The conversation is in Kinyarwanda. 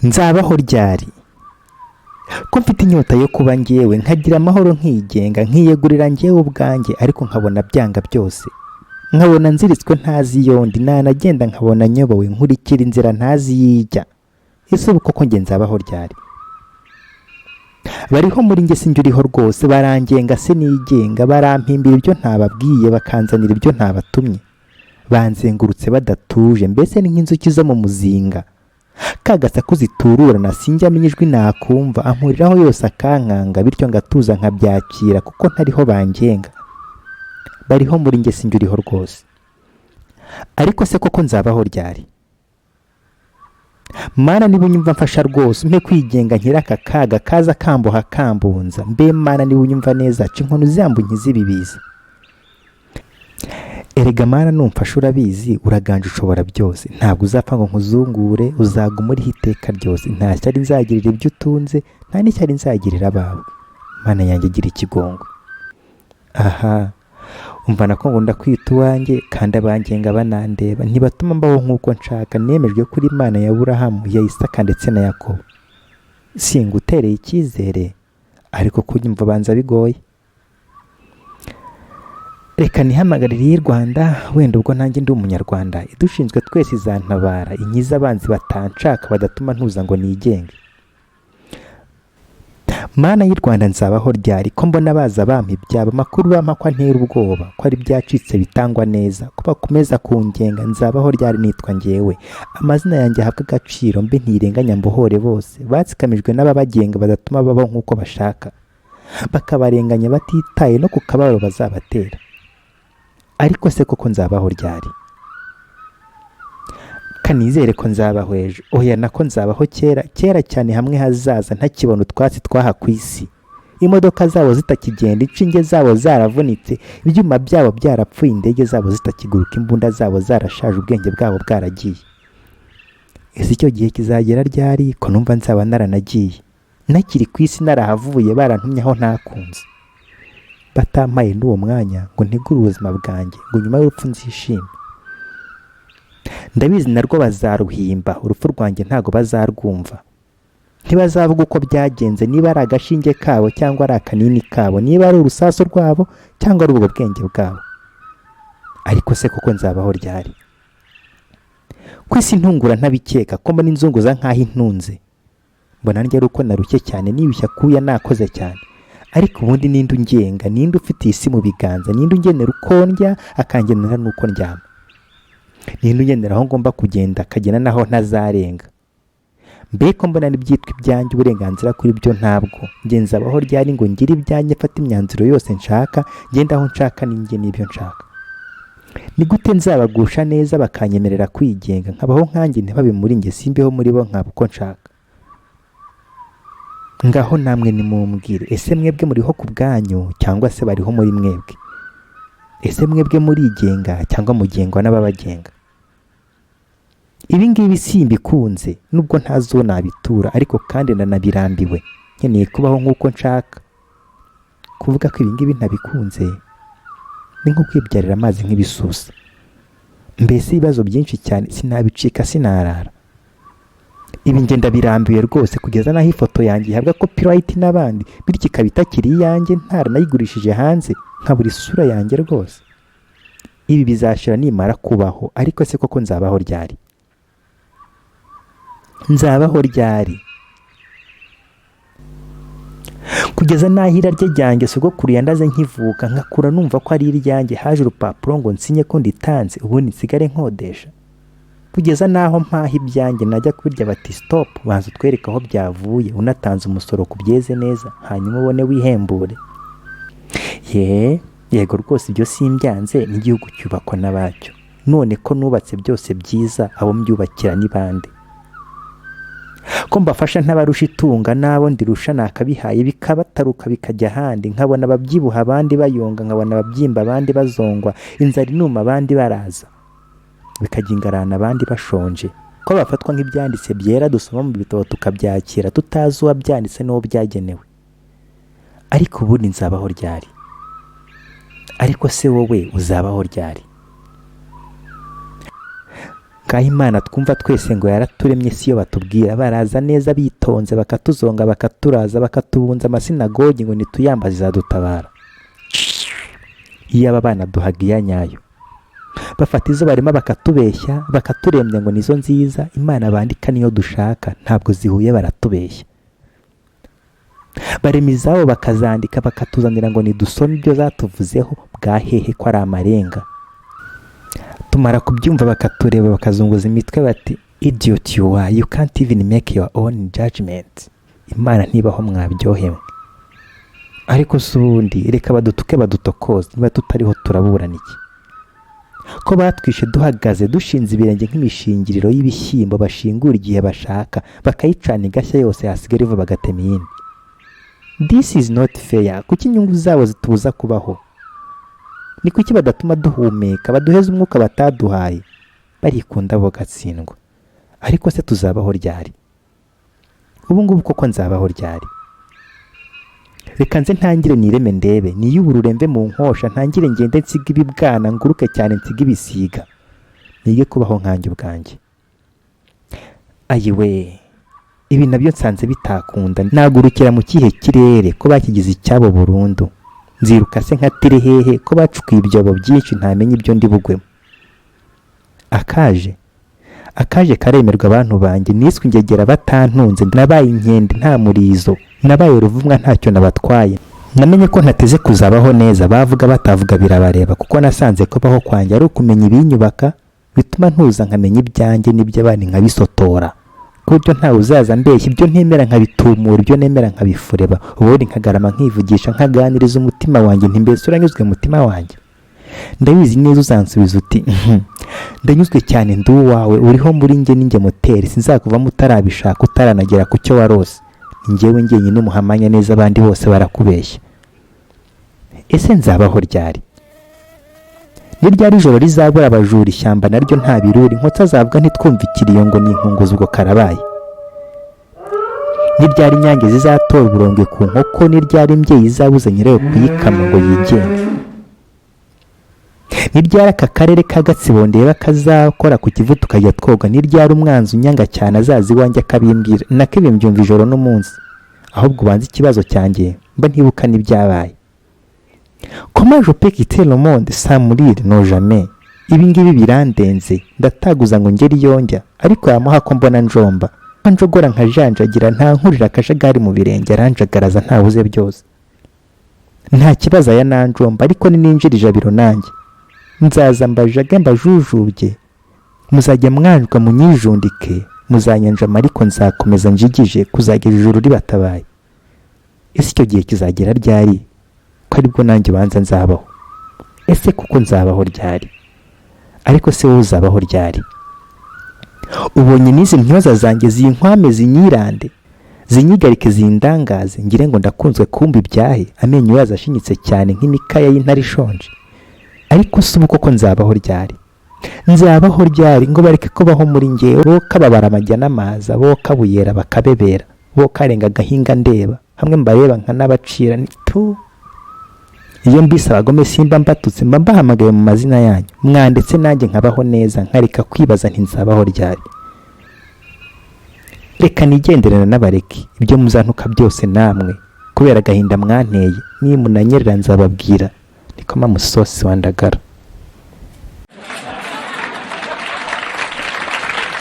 Nzabaho ryari ko mfite inyota yo kuba ngewe, nkagira amahoro, nkigenga, nkiyegurira ngewe ubwanjye, ariko nkabona byanga byose, nkabona nziritswe ntazi iyo ndi, nanagenda nkabona nyobowe, nkurikira inzira ntazi iyijya? Ese ubu koko nge nzabaho ryari? Bariho muri nge, sinjye uriho rwose. Barangenga sinigenga, barampimbira ibyo ntababwiye, bakanzanira ibyo ntabatumye, banzengurutse badatuje, mbese ni nk'inzuki zo mu muzinga. Ka gasaku zitururana, sinjya amenya ijwi nakumva, ampuriraho yose akankanga, bityo ngatuza nkabyakira kuko ntariho bangenga. Bariho muri nge, sinjye uriho rwose. Ariko se koko nzabaho ryari? Mana, niba unyumva mfasha rwose, umpe kwigenga, nkire aka kaga kaza kamboha kambunza. Mbe Mana, niba unyumva neza, ca inkoni uzambu nkize ibi biza. Erega Mana, numfasha, urabizi, uraganje, ushobora byose. Ntabwo uzapfa ngo nkuzungure, uzaguma uriho iteka ryose. Nta shyari nzagirira ibyo utunze, nta n'ishyari nzagirira abawe. Mana yanjye, gira ikigongo. Aha umva nako ngo ndakwita uwanjye, kandi abangenga banandeba, ntibatuma mbaho nk'uko nshaka. Nemejwe kuri Imana ya Aburahamu, ya Isaka ndetse na Yakobo. Singutereye icyizere, ariko kunyumva banza bigoye. Reka nihamagarire iy'i Rwanda, wenda ubwo nanjye ndi Umunyarwanda, idushinzwe twese izantabara, inkize abanzi batanshaka, badatuma ntuza ngo nigenge. Mana y'u Rwanda, nzabaho ryari ko mbona baza bampa ibyabo, amakuru bampa ko antera ubwoba, ko ari byacitse bitangwa neza, ko bakomeza kungenga? Nzabaho ryari nitwa ngewe, amazina yanjye ahabwe agaciro, mbe ntirenganya, mbohore bose batsikamijwe n'ababagenga, badatuma babaho nk'uko bashaka, bakabarenganya batitaye no ku kababaro bazabatera? Ariko se koko nzabaho ryari? Kanizere ko nzabaho ejo. Oya, nako nzabaho kera, kera cyane, hamwe hazaza ntakibona utwatsi twaha ku isi, imodoka zabo zitakigenda, inshinge zabo zaravunitse, ibyuma byabo byarapfuye, indege zabo zitakiguruka, imbunda zabo zarashaje, ubwenge bwabo bwaragiye. Ese icyo gihe kizagera ryari, ko numva nzaba naranagiye, ntakiri ku isi, narahavuye, barantumye aho ntakunze, batampaye n'uwo mwanya ngo ntegure ubuzima bwanjye, ngo nyuma y'urupfu nzishime? Ndabizi narwo bazaruhimba urupfu rwanjye, ntabwo bazarwumva, ntibazavuga uko byagenze, niba ari agashinge kabo cyangwa ari akanini kabo, niba ari urusasu rwabo cyangwa ari ubwo bwenge bwabo. Ariko se koko nzabaho ryari, ku isi ntungura ntabikeka, ko mbona inzunguza nk'aho intunze? Mbona ndya ari uko narushye cyane, niyushya kuya, nakoze cyane. Ariko ubundi ninde ungenga? Ninde ufite iyi si mu biganza? Ninde ungenera uko ndya, akangenera n'uko ndyama? Ninde ungenera aho ngomba kugenda, akagena n'aho ntazarenga? Mbega mbona n'ibyitwa ibyanjye, uburenganzira kuri byo ntabwo. Nge nzabaho ryari ngo ngire ibyanjye, mfate imyanzuro yose nshaka, ngende aho nshaka, ninjye n'ibyo nshaka? Ni gute nzabagusha neza bakanyemerera kwigenga, nkabaho nkanjye, ntibabe muri njye, simbeho muri bo, nkaba uko nshaka? Ngaho namwe nimumbwire: ese mwebwe muriho ku bwanyu cyangwa se bariho muri mwebwe? Ese mwebwe murigenga cyangwa mugengwa n'ababagenga? Ibi ngibi simbikunze, nubwo ntazi uwo nabitura, ariko kandi ndanabirambiwe. Nkeneye kubaho nk'uko nshaka. Kuvuga ko ibi ngibi ntabikunze ni nko kwibyarira amazi nk'ibisusa. Mbese ibibazo byinshi cyane, sinabicika, sinarara. Ibi ngenda birambiwe rwose, kugeza n'aho ifoto yanjye ihabwa copyright n'abandi, bityo ikaba itakiri iyanjye, ntaranayigurishije hanze, nkabura isura yanjye rwose. Ibi bizashira nimara kubaho. Ariko se koko nzabaho ryari? Nzabaho ryari, kugeza n'aho irarye ryanjye sogokuru yandaze nkivuka, nkakura numva ko ari iryanjye, haje urupapuro ngo nsinye ko nditanze, ubundi nsigare nkodesha? Kugeza n'aho mpaha ibyanjye, najya kubirya bati: "Stop, banza utwereke aho byavuye, unatanze umusoro ku byeze neza, hanyuma ubone wihembure." Ye, yego rwose, ibyo simbyanze, n'igihugu cyubakwa n'abacyo. None ko nubatse byose byiza, abo mbyubakira ni bande, ko mbafasha ntabarusha itunga, n'abo ndirusha nakabihaye bikabataruka bikajya ahandi, nkabona ababyibuha abandi bayonga, nkabona ababyimba abandi bazongwa, inzara inuma abandi baraza, bikajya ingarana abandi bashonje, ko bafatwa nk'ibyanditse byera dusoma mu bitabo tukabyakira tutazi uwabyanditse n'uwo byagenewe? Ariko ubundi nzabaho ryari? Ariko se wowe uzabaho ryari? Ngaho Imana twumva twese ngo yaraturemye, si yo batubwira. Baraza neza bitonze, bakatuzonga, bakaturaza, bakatubunza amasinagogi ngo nituyambaze izadutabara. Iyo aba bana duhaga iya nyayo, bafata izo barema bakatubeshya, bakaturembya ngo nizo nziza. Imana bandika niyo dushaka ntabwo zihuye, baratubeshya. Barema izabo bakazandika, bakatuzanira ngo nidusome ibyo zatuvuzeho. Bwa hehe ko ari amarenga? Tumara kubyumva bakatureba, bakazunguza imitwe bati: "Idiot you are, you can't even make your own judgment." Imana ntibaho, mwabyohewe. Ariko si ubundi reka badutuke, badutokoze, niba tutariho turaburana iki? Ko batwishe duhagaze, dushinze ibirenge nk'imishingiriro y'ibishyimbo bashingura igihe bashaka, bakayicana igashya yose, hasigara ivu bagatema iyindi. This is not fair. Kuki inyungu zabo zitubuza kubaho? Ni kuki badatuma duhumeka, baduheza umwuka bataduhaye? Barikunda bagatsindwa. Ariko se tuzabaho ryari? Ubu ngubu koko nzabaho ryari? Reka nze ntangire nireme, ndebe niyuburure, mve mu nkosha, ntangire ngende, nsiga ibibwana, nguruke cyane, nsiga ibisiga, nige kubaho nkanjye ubwanjye. Ayiwe, ibi nabyo nsanze bitakunda. Nagurukira mu kihe kirere ko bakigize icyabo burundu? Nziruka se nkatire hehe ko bacukuye ibyobo byinshi ntamenya ibyo ndi bugwemo? Akaje akaje karemerwa. Abantu banjye, niswe ingegera batantunze, nabaye inkende nta murizo, nabaye ruvumwa ntacyo nabatwaye. Namenye ko ntateze kuzabaho neza, bavuga batavuga birabareba, kuko nasanze kubaho kwanjye ari ukumenya ibinyubaka bituma ntuza, nkamenya ibyanjye n'iby'abandi nkabisotora, ku buryo ntawe uzaza mbeshya. Ibyo ntemera nkabitumura, ibyo nemera nkabifureba, ubundi nkagarama, nkivugisha, nkaganiriza umutima wanjye nti: "Mbese uranyuzwe, mutima wanjye?" Ndabizi neza uzansubiza uti: "Ndanyuzwe cyane, ndi uwawe, uriho muri njye, ninjye moteri, sinzakuvamo utarabishaka, utaranagera ku cyo warose. Ni njyewe njyenyine muhamanya neza, abandi bose barakubeshya." Ese nzabaho ryari? Ni ryari ijoro rizabura abajura, ishyamba naryo nta biruri, inkotsa zabwa ntitwumve ikiriyo ngo ni inkunguzi, ubwo karabaye? Ni ryari inyange zizatora uburongwe ku nkoko? Ni ryari imbyeyi izabuza nyirayo kuyikama ngo yigenge? Ni ryari aka karere ka Gatsibo ndeba kazakora ku Kivu tukajya twoga? Ni ryari umwanzi unyanga cyane azaza iwanjye akabimbwira? Nako ibi mbyumva ijoro n'umunsi, ahubwo ubanza ikibazo cyanjye mba ntibuka n'ibyabaye. Comment je peux quitter le monde sans mourir? Non, jamais. Ibi ngibi birandenze. Ndataguza ngo ngere iyo njya, ariko yamuha ko mbona njomba, ko njogora nkajanjagira, nta nkurira akajagari mu birenge, aranjagaraza ntabuze byose, nta kibazo aya nanjomba. Ariko nininjira ijabiro nanjye nzaza mbajage, mbajujubye, muzajya mwanjwa munyijundike, muzanyanjama, ariko nzakomeza njigije kuzageza ijuru ribatabaye. Ese icyo gihe kizagera ryari, ko aribwo nanjye ubanza nzabaho? Ese kuko nzabaho ryari? Ariko se wowe uzabaho ryari? Ubonye n'izi ntyoza zanjye zinkwame, zinyirande, zinyigarike, zindangaze, ngire ngo ndakunzwe, kumva ibyahe amenyo yazo ashinyitse cyane nk'imikaya y'intare ishonje. Ariko se ubu koko nzabaho ryari? Nzabaho ryari ngo bareke kubaho muri ngewe, bo kababara amajya n'amaza, bo kabuyera bakabebera, bo karenga agahinga ndeba hamwe mbareba nkanabacira ni tu? Iyo mbise abagome simba mbatutse, mba mbahamagaye mu mazina yanyu. Mwandetse nanjye nkabaho neza, nkareka kwibaza nti: "Nzabaho ryari?" Reka nigenderana n'abareke ibyo muzantuka byose namwe kubera agahinda mwanteye. Nimunanyerera nzababwira. Niko mamusosi wa Ndagara.